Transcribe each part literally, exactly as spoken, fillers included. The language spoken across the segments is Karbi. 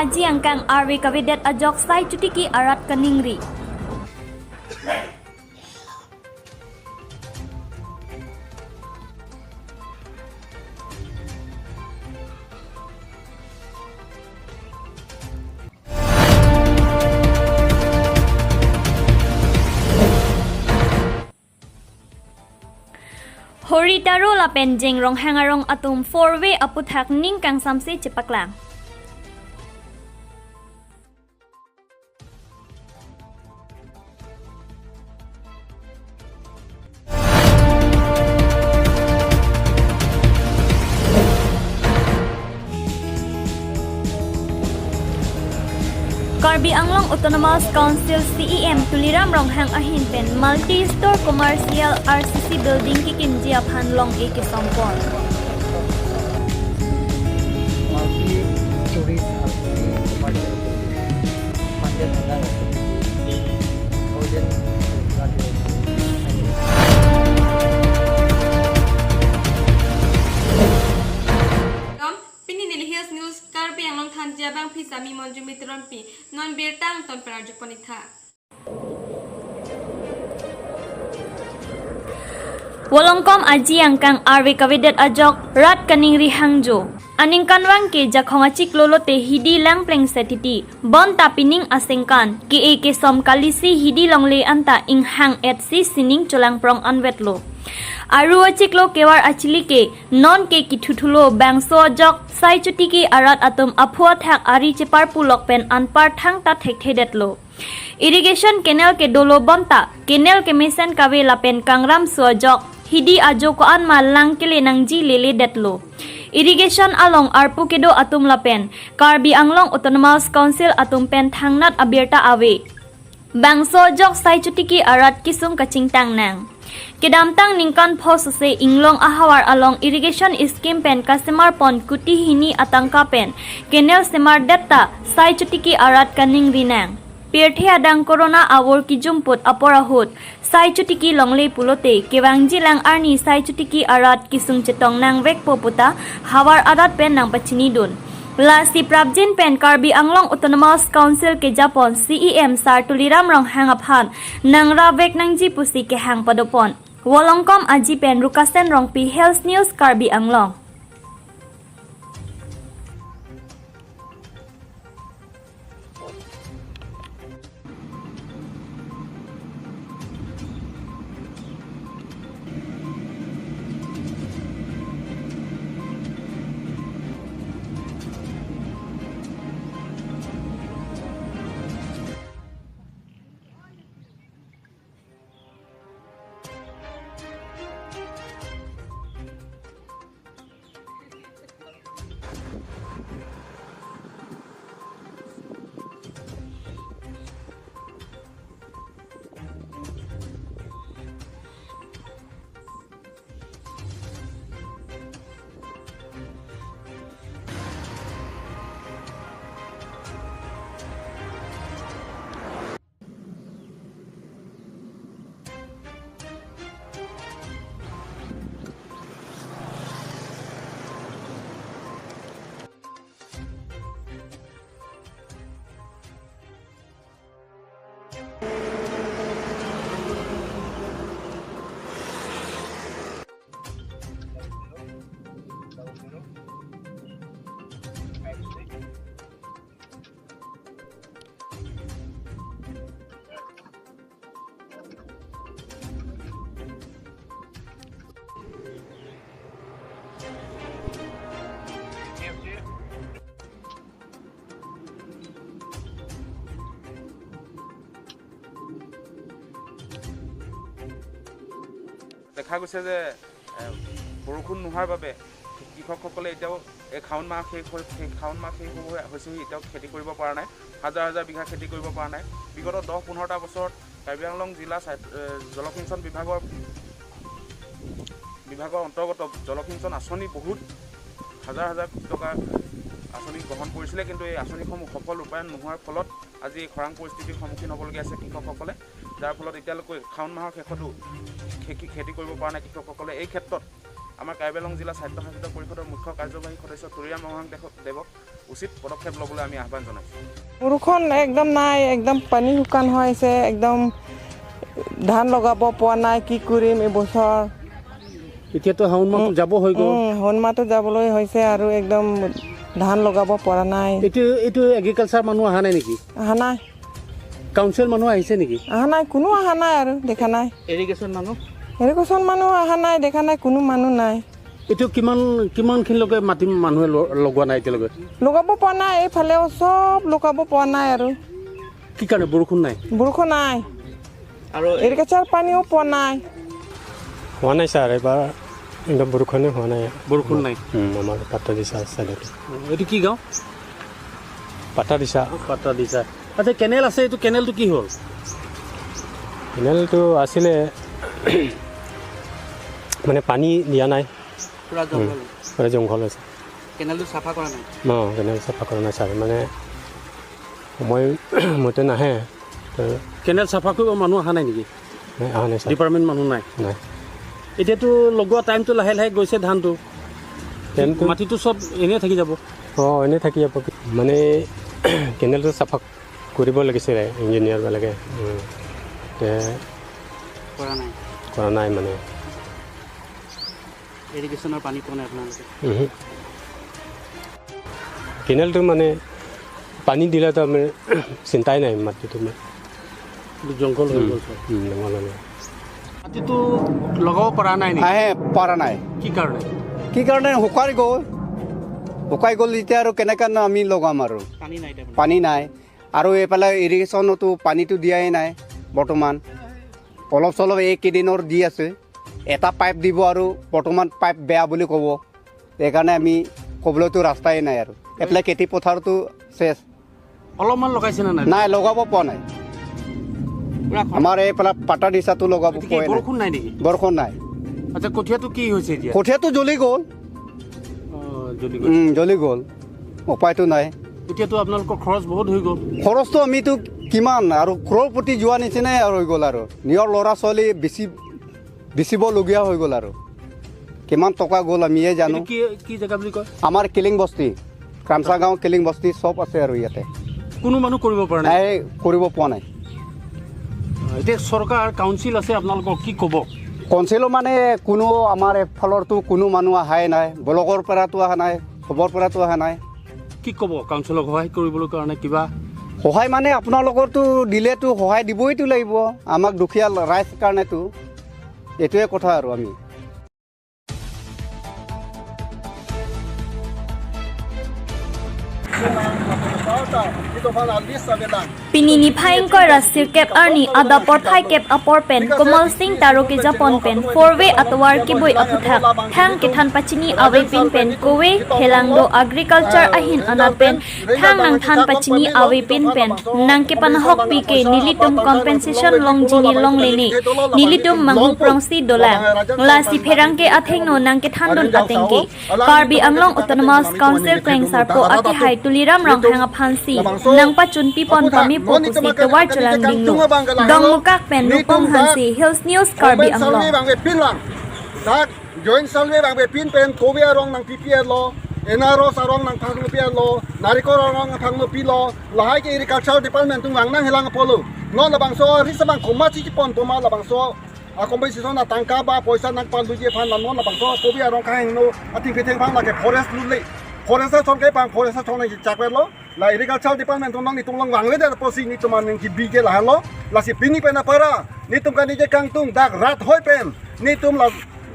Aji angkang arve kavedet ajok Sai Chotiki arat kaningri. Hori Taro lapen Jeng Ronghang arong atum four way aputhak ning kangsamse chepaklang. Karbi Anglong Autonomous Council C E M Tuliram Ronghang ahin pen multi-store commercial R C C building kekimji aphan long-e kesompon. Multi-stories R C C commercial building, hundred hundred thousand. Pini Nilly Hills News Karbi Anglong thanji abangpi sami Monju Mitronpi, non birta angton pen arjupon-ik tha. Volongkom aji angkang arve kavedet ajok rat kaningri hangjo. Aningkanvang ke Jakhong achiklo lote hidi langplengset titi. Bonta pining asengkan, ke-e kesom kalisi hidi longle anta inghang-etsi sining cholangprong anvetlo. Aru achiklo kevar achili ke non ke kithuthulo, bangso ajok Sai Chotiki arat atum aphu athak ari cheparpulok pen anpar thangta thekthedetlo. Irrigation canal ke dolo bonta, canal kemesen kave lapen kangram su ajok hidi ajo ko-an ma lang kele nangji leledetlo. Irrigation along arpu kedo atum lapen Karbi Anglong Autonomous Council atum pen thangnat abirta ave. Bangso ajok Sai Chotiki arat kesung kachingtang nang. Kedamtang ningkan pho sose Inglong ahavar along irrigation scheme pen kasemarpon kuti hini atangka pen canal semardet ta Sai Chotiki arat kaningri nang. Pirthe adang corona avur kijumput apor ahut Sai Chotiki longle pulote kevangjilang arni Sai Chotiki arat kesung chetong nangvekpo puta havar arat pen nangpachinidun. Lasi prapjin pen Karbi Anglong Autonomous Council kejapon C E M Sar Tuliram Ronghang aphan nangravek nangji pusi kehang padopon. Volongkom aji pen Rukasen Rongpi, Health News Karbi Anglong. দেখা গৈছে যে, এ, বৰষুণ নোহোৱাৰ বাবে কৃষকসকলে এতিয়াও এই শাওণ মাহ শেষ হৈ, সেই শাওণ মাহ শেষ হ'ব, হৈছেহি, এতিয়াও খেতি কৰিব পৰা নাই। হাজাৰ হাজাৰ বিঘা খেতি কৰিব পৰা নাই। বিগত দহ পোন্ধৰটা বছৰত কাৰ্বি আংলং জিলা স্বায়ত্ত, এ, জলসিঞ্চন বিভাগৰ, বিভাগৰ অন্তৰ্গত জলসিঞ্চন আঁচনি বহুত হাজাৰ হাজাৰ কোটি টকা আঁচনি গ্ৰহণ কৰিছিলে, কিন্তু এই আঁচনিসমূহ সফল ৰূপায়ণ নোহোৱাৰ ফলত আজি এই খৰাং পৰিস্থিতিৰ সন্মুখীন হ'বলগীয়া হৈছে কৃষকসকলে, যাৰ ফলত এতিয়ালৈকে শাওণ মাহৰ শেষতো খেতি, খেতি কৰিব পৰা নাই কৃষকসকলে। এই ক্ষেত্ৰত আমাৰ কাৰ্বি আংলং জিলা স্বায়ত্তশাসিত পৰিষদৰ মুখ্য কাৰ্যবাহী সদস্য তুলিৰাম ৰংহাং দেৱ-, দেৱক উচিত পদক্ষেপ ল'বলৈ আমি আহ্বান জনাইছোঁ। বৰষুণ একদম নাই, একদম পানী শুকান হৈ আছে, একদম ধান লগাব পৰা নাই, কি কৰিম এইবছৰ? এতিয়াতো শাওণ মাহটো উম, যাব হৈ গ'ল। উম, শাওণ মাহটো যাবলৈ হৈছে আৰু একদম ধান লগাব পৰা নাই। এইটো, এইটো এগ্ৰিকালচাৰ মানুহ অহা নাই নেকি? অহা নাই। কাউন্সিল মানুহ আহিছে নেকি? অহা নাই, কোনো অহা নাই আৰু দেখা নাই। এৰিগেশ্যন মানুহ? এৰিগেশ্যন মানুহ অহা নাই, দেখা নাই, কোনো মানুহ নাই। এইটো কিমান, কিমানখিনিলৈকে মাটি মানুহে ল-, লগোৱা নাই এতিয়ালৈকে? লগাব পৰা নাই, এইফালেও চব লগাব পৰা নাই আৰু। কি কাৰণে? বৰষুণ নাই? বৰষুণ নাই। আৰু এগ্ৰিকালচাৰ পানীও পোৱা নাই। হোৱা নাই ছাৰ, এইবাৰ একদম বৰষুণে হোৱা নাই। বৰষুণ নাই? উম, আমাৰ পাটাদিছা চাইডত। এইটো কি গাঁও? পাটাদিছা। পাটাদিছা। আচ্ছা, কেনেল আছে, এইটো কেনেলটো কি হ'ল? কেনেলটো আছিলে, মানে পানী দিয়া নাই। পুৰা উম, জংঘল। পুৰা জংঘল আছে। কেনেলটো চাফা কৰা নাই? অ, কেনেল চাফা কৰা নাই ছাৰ, মানে সময় মতে নাহে। তো কেনেল চাফা কৰিব মানুহ অহা নাই নেকি? নাই, অহা নাই ছাৰ। ডিপাৰ্টমেণ্ট মানুহ নাই? নাই। এতিয়াতো লগোৱা টাইমটো লাহে লাহে গৈছে ধানটো। টাইমটো মাটিটো চব এনেই থাকি যাব। অ, এনেই থাকি যাব। মানে কেনেলটো চাফা কৰিব লাগিছিলে ইঞ্জিনিয়াৰবিলাকে। উম। তে কৰা নাই। কৰা নাই মানে। এৰিগেশ্যনৰ পানী পোৱা নাই আপোনালোকে? উহু। কেনেলটো মানে পানী দিলেতো আমি চিন্তাই নাই মাটিটো মানে। এইটো জংঘল হৈ উম, গ'ল ছাৰ। উম, জংঘল হৈ গ'ল। মাটিটো লগাব পৰা নাই নেকি? আহে, পৰা নাই। কি কাৰণে? কি কাৰণে শুকাই গ'ল? শুকাই গ'ল যেতিয়া আৰু কেনেকৈ আমি লগাম আৰু? পানী নাই তাৰমানে? পানী নাই। আৰু এইফালে ইৰিগেশ্যনতো পানীটো দিয়াই নাই বৰ্তমান। অলপ চলপ এইকেইদিনৰ দি আছে। এটা পাইপ দিব আৰু বৰ্তমান পাইপ বেয়া বুলি ক'ব। সেইকাৰণে আমি ক'বলৈতো ৰাস্তাই নাই আৰু। এইফালে খেতি পথাৰটো শেষ। অলপমান লগাইছে নে নাই? নাই, লগাব পৰা নাই। পুৰা খৰাং। আমাৰ এইফালে পাটাদিছাটো লগাব এতিয়া কি পৰাই নাই। বৰষুণ নাই নেকি? বৰষুণ নাই। আচ্ছা, কঠীয়াটো কি হৈছে এতিয়া? কঠীয়াটো জ্বলি গ'ল। অ, জ্বলি গ'ল। উম, জ্বলি গ'ল। উপায়তো নাই। এতিয়াতো আপোনালোকৰ খৰচ বহুত হৈ গ'ল। খৰচটো আমিতো কিমান আৰু ক্ৰৰপতি যোৱা নিচিনাই আৰু হৈ গ'ল আৰু। নিজৰ ল'ৰা ছোৱালী বেছি বেচিবলগীয়া হৈ গ'ল আৰু। কিমান টকা গ'ল আমিয়ে জানো। এইটো কি, কি জেগা বুলি কয়? আমাৰ কিলিং বস্তি, ক্ৰামচা গাঁও, কিলিং বস্তি চব আছে আৰু ইয়াতে। কোনো মানুহ কৰিব পৰা নাই? নাই, কৰিব পৰা নাই। এতিয়া চৰকাৰ, কাউন্সিল আছে আপোনালোকক কি ক'ব? কাউন্সিলো মানে কোনো আমাৰ এইফালৰতো কোনো মানুহ অহাই নাই, ব্লকৰ পৰাতো অহা নাই, সবৰ পৰাতো অহা নাই। কি ক'ব? কাউন্সিলক সহায় কৰিবলৈ কাৰণে কিবা? সহায় মানে আপোনালোকৰতো দিলেতো সহায় দিবইতো লাগিব আমাক দুখীয়া ৰাইজ কাৰণেতো। এইটোৱে কথা আৰু আমি। Pini niphai ingkoi ra sirkep arni adap porphai kep apor pen Komal Singh Taro kejapon pen four way atovar keboi aphuthak thang kethan pachini avepin pen kove Phelangdo agriculture ahin anat pen thang nangthan pachini avepin pen nangkepanahokpi ke nelitum compensation longji ne longle ne, nelitum manghu prongsi dolang. Lasi pherangke athengno nangkethandun ateng ke Karbi Anglong Autonomous Council klengsarpo akehai Tuliram Ronghang aphansi nangpachunpipon pamepo pusi tovar chelang dinglo. Dongmukak pen Rupong Hanse, Hills News, Karbi Anglong. Joint Salve abang bepin pen kove arong nangpipi-etlo, anaros arong nangphanglopi-etlo, narikol arong nangphanglopilo, lahai ke Agriculture Department atum vang nanghelang apotlo. Non labangso risk abang komatsi chepon poma labangso a-compensation atangka ba poisa nangpaluji aphan la non labangso kove arong kahingno ating pithengphang lake forest lule. Forest ason ke pang forest ason nangchakvetlo. La Agriculture Department atum nangtum along vangvedet apotsi netum aning kebi ke lahelo. Lasi pini pen apara netum kaningje kangtung dak rat hoi pen netum la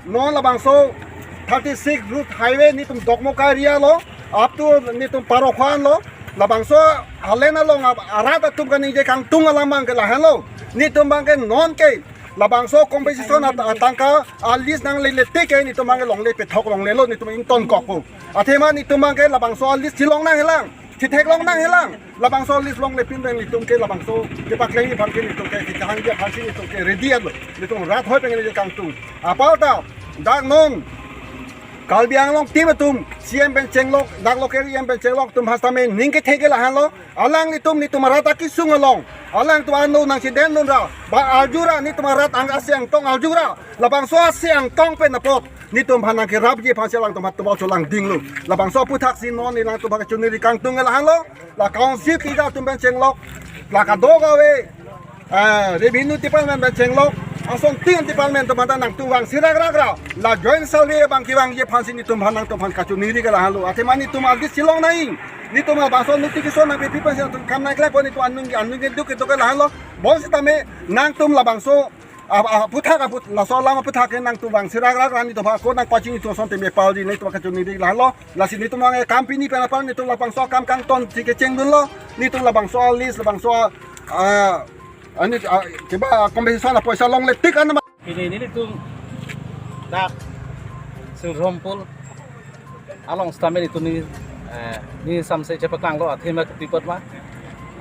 non labangso thirty six route highway netum Dokmoka area lo, up to netum Parokhowa lo, labangso halen along ap-, arat atum kaningje kangtung alam abang ke lahelo. Netum abang ke non ke labangso compensation at-, atangka a-list nanglele tik ke netum abang ke longle pethok longlelo, netum ingtonkokpo. Athema netum abang ke labangso a-list chelong nanghelang, chetheklong nanghelang. Labangso a-list longlepin pen netum ke labangso kepaklangji aphan ke netum ke kehangji aphansi netum ke ready-etlo. Netum rat hoi pen ningje kangtung. Apalta dak non Karbi Anglong team atum, C M pen chenglok, dak local E M pen chenglok atum aphan sitame ning kethe ke lahenlo. Alanglitum netum arat akesung along, alangtum ano nangchedondun ra, ba arju ra, netum arat ang ase angtong arju ra, labangso ase angtong pen apot netum aphan nangkerapji aphansi alangtum aphan tobal cholangdinglo. Labangso aputhaksi non neli alangtum aphan kachiningri kangtung ke lahenlo. La council keja atum pen chenglok, la kadokave, eh, revenue department pen chenglok, asontin department atum aphan ta nangtum vangsi rakrak ra, la joint salary abang kevangji aphansi netum aphan nangtum aphan kachiningri ke lahenlo. Athema netum aldi chelong nai, netum labangso notification nangpipi aphansi nangtum kam nangklepo, netum anung anung keduk keduk ke lahenlo. Bonsitame nangtum labangso a, a, aputhak aput, laso alam aputhak ke nangtum vangsi rakrak ra, netum ako nangpachini atum asontin me paldi, netum kachiningri lahenlo. Lasi netum abang kam pini pen apar netum labangso akam kangtonsi kechengdunlo, netum labangso a list, labangso a, a, ani, a, kiba compensation apoisa longle tik an ma. Pini nelitum dak Silsompur along sitame netum ning, eh, ning ingsamse chepaklanglo, athema kopi apot ma.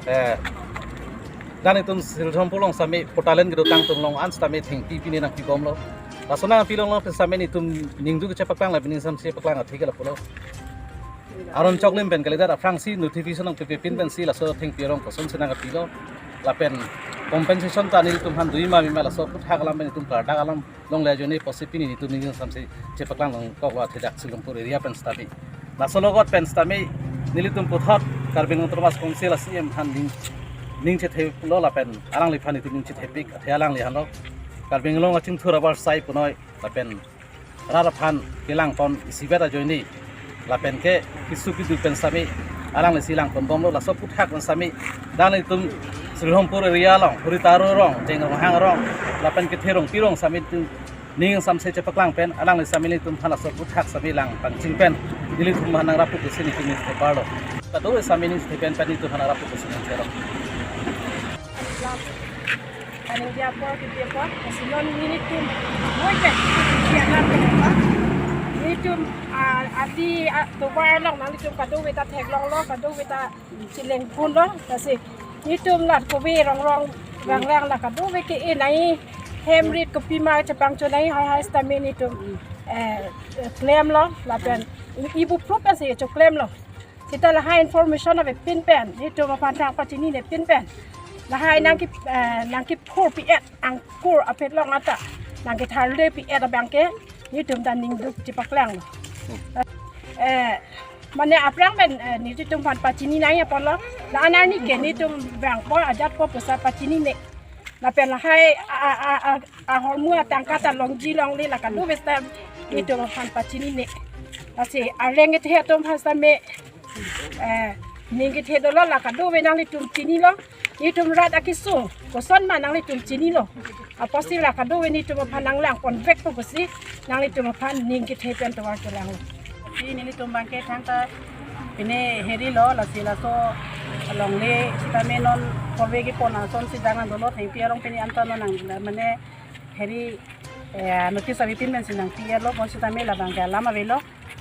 Eh, dak netum Silsompur along sitame portalen kedo kangtung along an sitame thengpi pini nangpibomlo. Laso nangpilong along pen sitame netum ningduk chepaklang lapen ning ingsamse paklang athe ke lapulo. Aron choklim pen kalidet aphrangsi notification nangpipi pin pensi laso thengpi arong kosonsi nangkapilo. Lapen compensation ta nelitum aphan dui ma mi ma, laso aputhak alam pen netum kardak alam longle ajoine pusi pini netum ning ingsamse chepaklang longkoklo athe dak Silsompur area pen sitame. Laso logot pen sitame nelitum puthot Karbi Anglong Autonomous Council a C M aphan ning, ning chethelo lapen alangliphan netum ning chethepik athe alangli aphanlo Karbi Anglong achingthur abar sai punoi lapen rat aphan kelangpon isivet ajoine lapen ke kisu kidu pen sitame alanglisi langponbomlo. Laso aputhak pen sitame dak netum Silsompur area along, Huri Taro rong, Jeng Ronghang rong, lapen kethe rongpi rong sitame netum ning ingsamse chepaklang pen alangli sitame netum aphan laso aputhak sitame lang pangching pen nelitum aphan nangrapo pusi netum ning theparlo. Kadokave sitame ning the pen pen netum aphan nangrapo pusi ning therok. Kaningje apor, kiti apor, lasi non nelitum moi pen, si anak pen apa? Nelitum, ah, adi, ah, tovar along nanglitum kadokave ta theklonglo, kadokave ta chelengponlo, lasi nelitum la kove rong rong rang rang la kadokave ke-e nai, hem rit kopima chepangcho nai, hai hai sitame nelitum, eh, klemlo, lapen i-, ibu proof ase choklemlo. Seta lahai information avepin pen, nelitum aphan thang pachinine pin pen. Lahai nangke, eh, nangkephurpi-et, angkur apet long ata, nangketharlepi-et abang ke, nelitum ta ningduk chepaklanglo. Eh, mane aphrang pen, eh, nelitum aphan pachini nai apotlo, la-an arni ke nelitum vangpo ajatpo pusi pachinine. Lapen lahai a, a, a, a, ahormu atangka ta longji longle la kadokave sitame nelitum aphan pachinine. Lasi arleng kethe atum aphan sitame, eh, ning kethe dolo, la kadokave nanglitum chinilo. Nelitum rat akesung koson ma nanglitum chinilo. Apotsi la kadokave nelitum aphan nanglangponvekpo pusi nanglitum aphan ning kethe pen tovar kelanglo. Si nelitum abang ke thangta pine herilo, lasi laso longle sitame non korve kepon asonsi dang nang dolo, thengpi arong pini anta non nang mane heri, eh, notice avepin pensi nangpi-etlo, bonsitame labang ke alam avelo,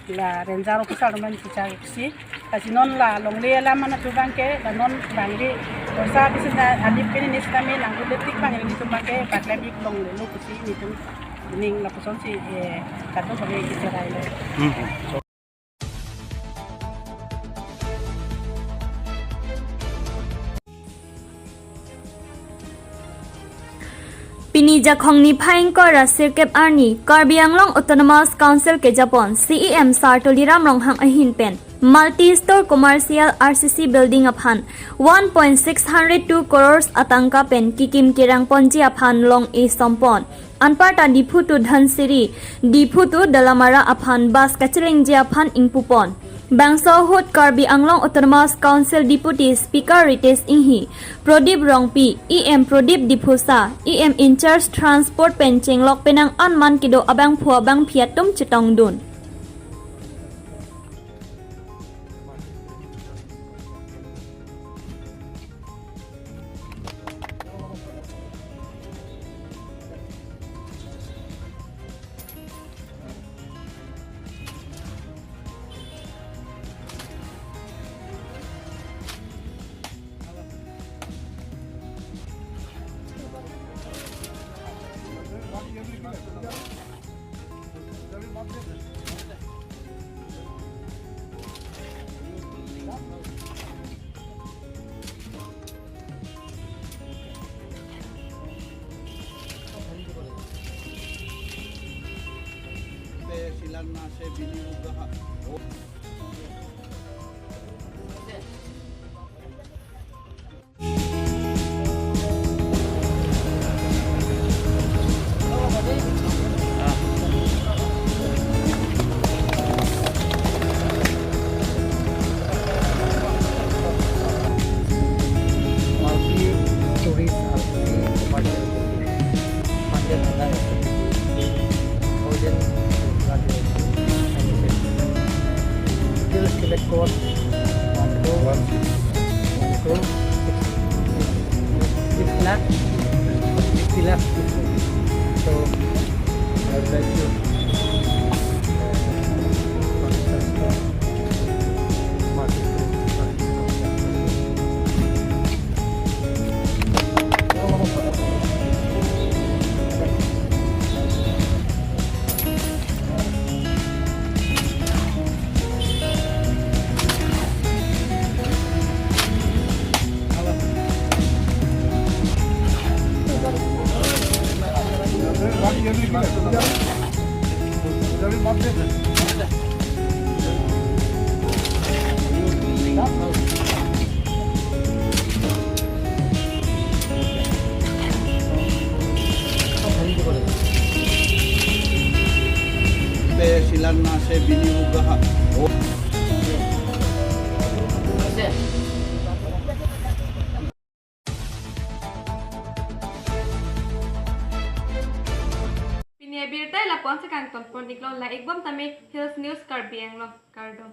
la ranger officer atum pensi chak si. Lasi non la longle alam mana tu abang ke, la non abang ke, dosa pisi na alip pini ni sitame nang ulit tik abang nelitum abang ke, paklem ik longlelo pusi nelitum ning lapusonsi, eh, kadokave kecherailo. Hmm. Pini Jakhong niphai ingkoi ra sirkep arni Karbi Anglong Autonomous Council kejapon C E M Sir Tuliram Ronghang ahin pen Multi Store Commercial R C C Building aphan one point six hundred two crores atangka pen kikim kerangponji aphan long-e sompon. Anparta Diphu to Dhansiri, Diphu to Dalamara aphan bus kachelengji aphan ingpupon. Bangso ahut Karbi Anglong Autonomous Council Deputy Speaker Ritesh Enghi, Prodip Rongpi, E M Prodip Diphusa, E M in charge Transport pen chenglok penang anman kedo abangphu abangphi atum chetongdun. Multi-stories R C C commercial building, hundred thousand total estimate cost one crore, one crore six, six lakh, sixty lakh. So I would like to, uh, Pe silang nase bini uga ha. Pini abirta lapu-an si kangton pon iklo, la-ikbom tame Hills News Karbi Anglong, kardom.